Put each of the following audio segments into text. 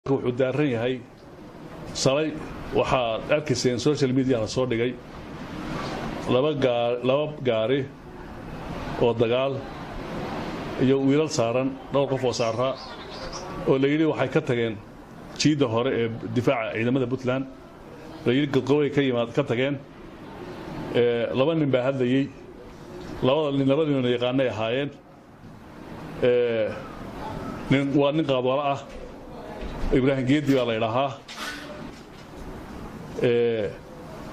Wuxuu daaran yahay salay waxaad arkayseen social media la soo dhigay laba gaari oo dagaal iyo wiilal saaran, dhowr qof oo saaraa, oo la yidhi waxay ka tageen jiidda hore ee difaaca ciidamada Puntland. La yidhi Godqobay ka yimaad ka tageen. Laba nin baa hadlayey, labada nin laba ninoo yaqaanay ahaayeen. Nin waa nin qaadwalo ah, Ibraahim Geedi baa la idhaahaa.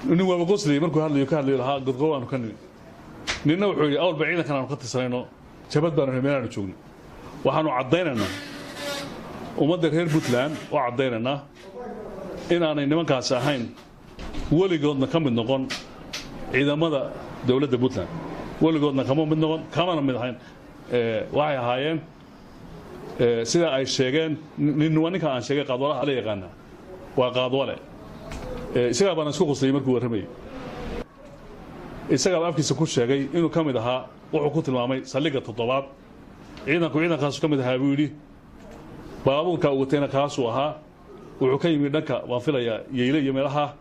Nin waaba qosliyey markuu hadlayo, ka hadlayo lahaa Godqobo aanu ka nimi. Ninna wuxuu yidhi awalba ciidankan aanu ka tirsanayno jabad baanu meelaanu joogno. Waxaanu caddaynaynaa ummadda reer Puntland oo caddaynaynaa inaanay nimankaasi ahayn, weligoodna ka mid noqon ciidamada dowladda Puntland, weligoodna kama mid noqon, kamana mid ahayn. Waxay ahaayeen sida ay sheegeen, nin waa ninka aan sheegay, qaadwalaha la yaqaanaa waa qaadwale. Isagaa baana isku qusliyey markuu warramayay, isagaaba afkiisa ku sheegay inuu ka mid ahaa, wuxuu ku tilmaamay saldhigga toddobaad ciidanku, ciidankaasu ka mid ahaa buu yidhi. Baabuurka uu watayna kaasuu ahaa. Wuxuu ka yimi dhanka, waan filayaa, Yeyle iyo meelaha.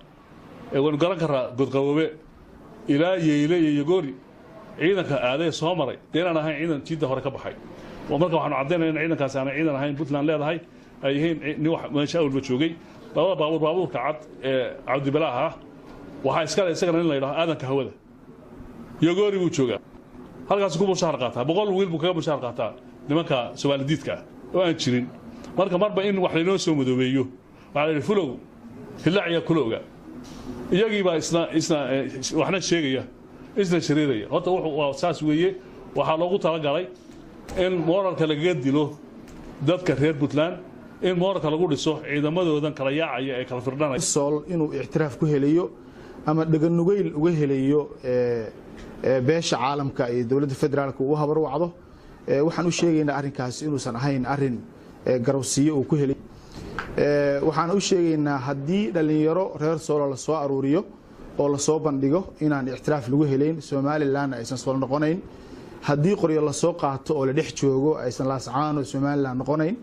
Waynu garan karaa Godqaboobe ilaa Yeyle iyo Yogoori ciidanka aadee soo maray, dee inaan ahayn ciidan jiidda hore ka baxay. Marka waxaanu caddaynaya in ciidankaasi aanay ciidan ahayn Puntland leedahay, ay yihiin nin wax meesha awalba joogay. Labada baabuur, baabuurka cad ee Cabdibalaaha ah waxaa iskale isagana nin la yidhaho Aadanka Hawada, Yogoori buu joogaa, halkaas ku mushaar qaataa, 100 wiil buu kaga mushaar qaataa nimanka Somaalidiidka ah oo aan jirin. Marka marba in wax laynoo soo madoobeeyo, waxaa la yidhi fulow hillaaciya kulowga, iyagii baa isna waxna sheegaya, isna shariiraya. Horta waa saas weeye. Waxaa loogu talagalay in mooralka lagaga dilo dadka reer Puntland, in mooralka lagu dhiso ciidamadoodan kala yaacaya ee kala firdhanaya. Sool inuu ictiraaf ku helayo ama dhaganugeyl uga helayo beesha caalamka iyo dowladda federaalka uu habarwacdo, waxaan u sheegaynaa arrinkaasi inuusan ahayn arrin garowsiiyo uu ku helay. Waxaan u sheegaynaa haddii dhallinyaro reer Soolo lasoo aruuriyo oo lasoo bandhigo inaan ictiraaf lagu helayn, Somalilandna aysan sool noqonayn. Haddii qoryo lasoo qaato oo la dhex joogo aysan Laascaano Somaliland noqonayn.